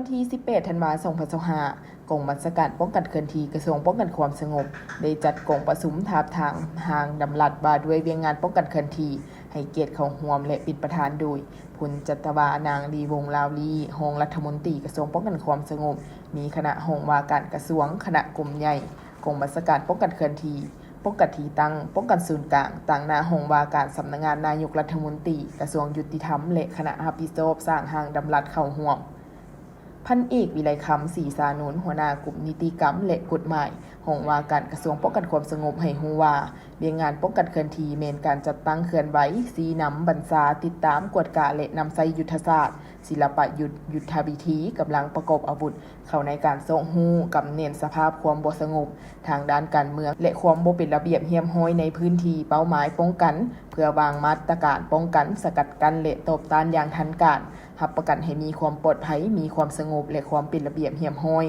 ວັນທີສິບແປດ ທັນວາ ສອງພັນຊາວຫ້າ ກອງບັນຊາການປ້ອງກັນເຄື່ອນທີ່ ກະຊວງປ້ອງກັນຄວາມສະຫງົບ ໄດ້ຈັດກອງປະຊຸມທາບທາມຮ່າງດຳລັດວ່າດ້ວຍວຽກງານປ້ອງກັນເຄື່ອນທີ່ ໃຫ້ກຽດເຂົ້າຮ່ວມ ແລະ ເປັນປະທານໂດຍ ພົນຈັດຕະວາ ນາງ ລີວົງ ລາວລີ ຮອງລັດຖະມົນຕີກະຊວງປ້ອງກັນຄວາມສະຫງົບ, ມີຄະນະຫ້ອງວ່າການກະຊວງ, ຄະນະກົມໃຫຍ່, ກອງບັນຊາການປ້ອງກັນເຄື່ອນທີ່, ປ້ອງກັນທີ່ຕັ້ງ, ປ້ອງກັນສູນກາງ, ຕາງໜ້າຫ້ອງວ່າການສຳນັກງານນາຍົກລັດຖະມົນຕີ, ກະຊວງຍຸຕິທຳ ແລະ ຄະນະຮັບຜິດຊອບສ້າງຮ່າງດຳລັດເຂົ້າຮ່ວມ. ພັນເອກ ວິໄລຄຳ ສີສານົນ ຫົວໜ້າກົມນິຕິກຳ ແລະ ກົດໝາຍ ຫ້ອງວ່າການກະຊວງປ້ອງກັນຄວາມສະຫງົບ ໃຫ້ຮູ້ວ່າ ວຽກງານປ້ອງກັນເຄື່ອນທີ່ ແມ່ນການຈັດຕັ້ງເຄື່ອນໄຫວ, ຊີ້ນຳ, ບັນຊາ, ຕິດຕາມ, ກວດກາ ແລະ ນຳໃຊ້ຍຸດທະສາດ, ສິລະປະຍຸດ, ຍຸດທະວິທີ, ກຳລັງປະກອບອາວຸດ ເຂົ້າໃນການຊອກຮູ້, ກຳແໜ້ນສະພາບຄວາມບໍ່ສະຫງົບ ທາງດ້ານການເມືອງ ແລະ ຄວາມບໍ່ເປັນລະບຽບຮຽບຮ້ອຍໃນພື້ນທີ່ເປົ້າໝາຍປ້ອງກັນ, ເພື່ອວາງມາດຕະການປ້ອງກັນ, ສະກັດກັ້ນ ແລະ ຕອບຕ້ານຢ່າງທັນການ, ຮັບປະກັນໃຫ້ມີຄວາມປອດໄພ, ມີຄວາມສະຫງົບ ແລະ ຄວາມເປັນລະບຽບຮຽບຮ້ອຍ.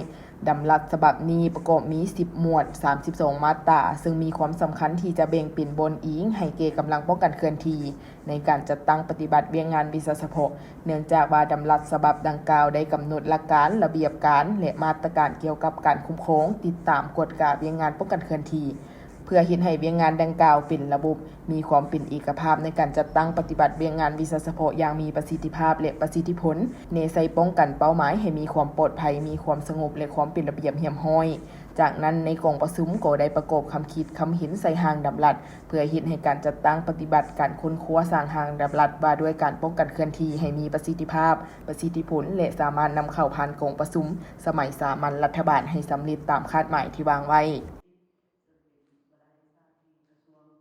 ດຳລັດສະບັບນີ້ປະກອບມີສິບໝວດ, ສາມສິບສອງມາດຕາ, ເຊິ່ງມີຄວາມສຳຄັນທີ່ຈະແບ່ງເປັນບ່ອນອີງໃຫ້ແກ່ກຳລັງປ້ອງກັນເຄື່ອນທີ່ ໃນການຈັດຕັ້ງປະຕິບັດວຽກງານວິຊາສະເພາະ, ເນື່ອງຈາກວ່າດຳລັດສະບັບດັ່ງກ່າວໄດ້ກຳນົດຫຼັກການ, ລະບຽບການ ແລະ ມາດຕະການກ່ຽວກັບການຄຸ້ມຄອງ, ຕິດຕາມ, ກວດກາວຽກງານປ້ອງກັນເຄື່ອນທີ່, ເພື່ອເຮັດໃຫ້ວຽກງານດັ່ງກ່າວເປັນລະບົບ, ມີຄວາມເປັນເອກະພາບໃນການຈັດຕັ້ງປະຕິບັດວຽກງານວິຊາສະເພາະຢ່າງມີປະສິດທິພາບ ແລະ ປະສິດທິຜົນ, ແນໃສ່ປ້ອງກັນເປົ້າໝາຍໃຫ້ມີຄວາມປອດໄພ, ມີຄວາມສະຫງົບ ແລະ ຄວາມເປັນລະບຽບຮຽບຮ້ອຍ. ຈາກນັ້ນ, ໃນກອງປະຊຸມກໍໄດ້ປະກອບຄຳຄິດຄຳເຫັນໃສ່ຮ່າງດຳລັດ ເພື່ອເຮັດໃຫ້ການຈັດຕັ້ງປະຕິບັດການຄົ້ນຄວ້າສ້າງຮ່າງດຳລັດວ່າດ້ວຍການປ້ອງກັນເຄື່ອນທີ່ໃຫ້ມີປະສິດທິພາບ, ປະສິດທິຜົນ ແລະ ສາມາດນຳເຂົ້າຜ່ານກອງປະຊຸມສະໄໝສາມັນລັດຖະບານໃຫ້ສຳເລັດຕາມຄາດໝາຍທີ່ວາງໄວ້.